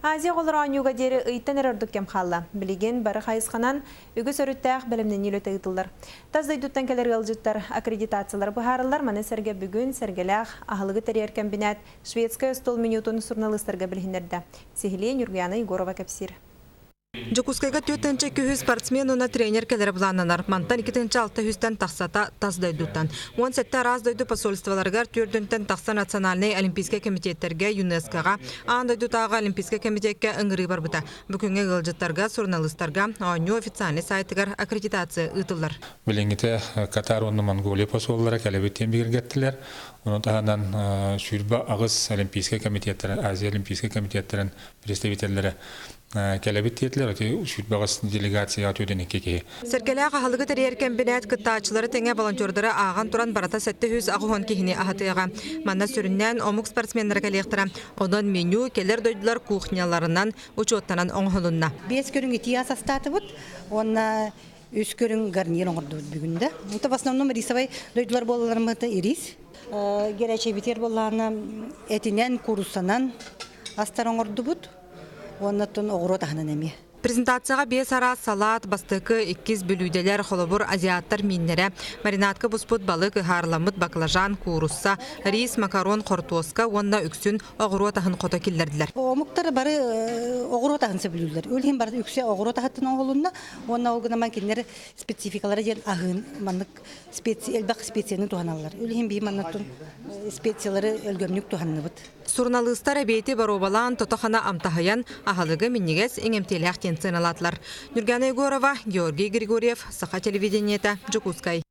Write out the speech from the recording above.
Азия оҕолоро оонньууга диэри ыйтан эрэ ордук кэм хаалла. Билигин бары хайысханан үгүс өрүттээх бэлэмнэнии үлэтэ ыытыллар. Тас дойдуттан кэлэр ыалдьыттар аккредитациялара быһаарыллар. Маны сэргэ бүгүн Сэргэлээх аһылыгы тэрийэр кэмбинээт шведскай остуол менютун суруналыыстарга билиһиннэрдэ. Сиһилии Нюргуяна Егорова кэпсиир. Дьокуускайга 4 200 спортсмен уонна тренер кэлэрэ былааннанар. Мантан 2 600-тэн тахсата тас дойдуттан. 17 араас дойду посольстволарыгар 4-тэн тахса национальнай олимпийскай комитеттэргэ, ЮНЕСКО-ҕа, аан дойдутааҕы олимпийскай комитекка ыҥырыы барбыта. Бу күҥҥэ ыалдьыттарга, суруналыыстарга оонньуу официальнай сайтыгар аккредитация ыытыллар. Билиҥҥитэ Катар уонна Монголия посоллара кэлэбит диэн бигэргэттилэр. Ону таһынан 28 олимпийскай комитеттарын, Азия олимпийскай комитеттарын представителлэрэ кэлэбит диэтилэр. Ити 28 делегацияҕа 42 киһи. Сэргэлээх аһылыгы тэрийэр кэмбинээт кыттааччылары тэҥэ волонтердары ааҕан туран барыта 780 киһини аһатыаҕа. Манна сүрүннээн омук спортсменнара кэлиэхтэрэ. Онон меню кэлэр дойдулар кухняларынан учуоттанан оҥоһулунна. Биэс көрүҥ итии ас астаатыбыт уонна үс көрүҥ гарнир оҥордубут бүгүн да. Это в основном рисовай дойдулар буолаларымыта рис. Герачебитер буоллаҕына этинэн, кууруссанан астар оҥордубут уонна оҕуруот аһынан эмиэ. Презентацияҕа биэс араас салаат, бастакы, иккис бүлүүдэлэр, холобур, азиаттар мииннэрэ, маринадка буспут балык, ыһаарыламмыт баклажан, куурусса, рис, макарон, хортуоска уонна үксүн оҕуруот аһын хото киллэрдилэр. Омуктар бары оҕуруот аһын сөбүлүүллэр. Ол иһин бары үксэ оҕуруот аһыттан оҥоһулунна уонна ол гынан кинилэр спецификалара диэн аһыын маннык специи элбэх специяны туһаналлар. Ол иһин биһи маннаттан специялары өлгөмнүк туһанныбыт. Суруналыыстар эбиэти боруобалаан тото-хана амтаһыйан, аһылыгы минньигэс иҥэмтиэлээх диэн сыаналаатылар. Нюргана Егорова, Георгий Григорьев, Саха телевидениета, Дьокуускай.